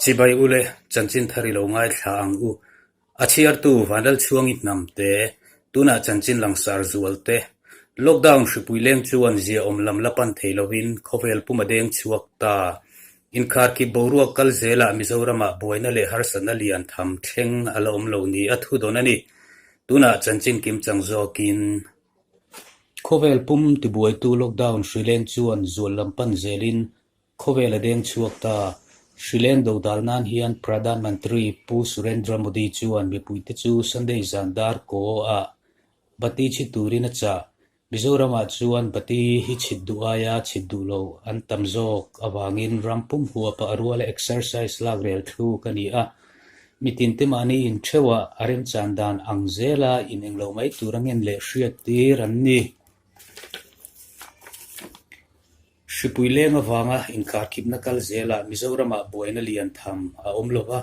Chibai ule, chanchin thar i lo ngaithla ang u. A chhiartu Vanlalchhuangi hnamte, tunah chanchin langsar zualte. Lockdown hripui leng chuan ziaawm lam la pan thei lovin khawvel pum a deng chhuak ta. Inkharkhip boruak kal zelah Mizoramah buaina leh harsatna lian tham thleng a la awm lo ni a thudawn a ni. Tunah chanchin kimchang zawkin. Khawvel pum tibuaitu lockdown hri leng chuan zual lam pan zelin khawvel a deng chhuak ta. Hri leng dodal nan hian Pradhan Mantri Pu Surendra Modi chuan mipuite chu Sunday zan dar kaw ah bati chhi turin a chah. Mizoramah chuan bati hi chhit duh aia chhit duh lo an tam zawk avangin ram pum huapa a ruala exercise lak rel thluk a ni a. Mitin te mahni intheuhah a remchan dan ang zela inenglo mai tur a ngen leh hriat tir an ni. Hripui leng avanga inkarkhipna kal zelah Mizoramah buaina lian tham a awm lo va,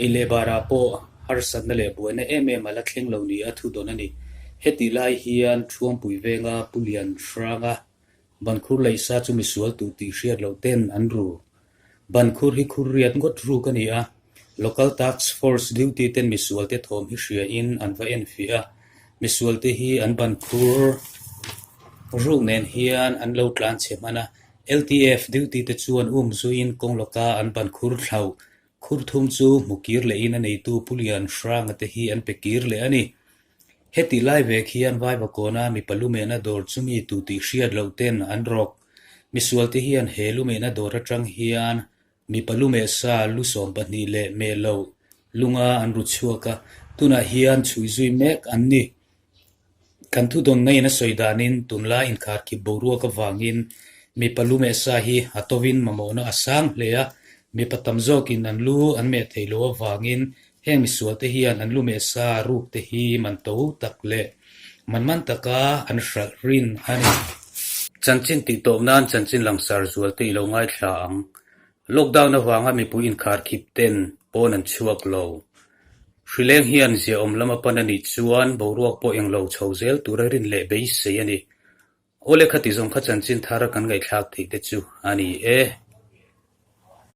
ei leh barah pawh harsatna leh buaina em em a la thleng lo ni a thudawn a ni. Hetih lai hian Thuampui venga Pu Lian Hranga Bankhur leihsa chu misual tu tih hriat loh ten an ru. Bankhur hi khur riat ngawt ruk a ni a, Local Task Force duty ten misual te thawm hi hria in an va enfiah a, misual te hi an bankhur ruk nen hian an lo tlan chhe hman a, LTF duty te chuan um zuiin kawng lawka an bankhur thlauh khur thum chu hmu kir lehin a neitu Pu Lian Hranga te hi an pe kir leh a ni. Hetih lai vek hian Vaivakawna mipa lumehna dawr chu mi tu tih hriat loh ten an rawk. Misualte hian he lumehna dawr atang hian mipa lumeh sa lu 12 leh meh loh lunga an ru chhuak a, tunah hian chhui zui mek an ni. Kan thudawnna in a sawi danin tunlai inkharkhip boruak avangin mipa lumeh sa hi a tovin mamawhna a sang hle a, mipa tam zawkin an lu an meh theih loh avangin Heng misualte hian an lu meh sa ruk te hi man to tak leh man man taka an hralh rin a ni. Chanchin tih tawp nan chanchin langsar zual te i lo ngaithla ang. Lockdown avanga mipui inkharkhip ten pawn an chhuak lo. Hrileng hian ziaawm lam a pan a nih chuan boruak pawh englo chho zel tura rin leh beisei a ni. Awle khati zawng kha chanchin thar kan ngaihthlak theih te chu a ni e.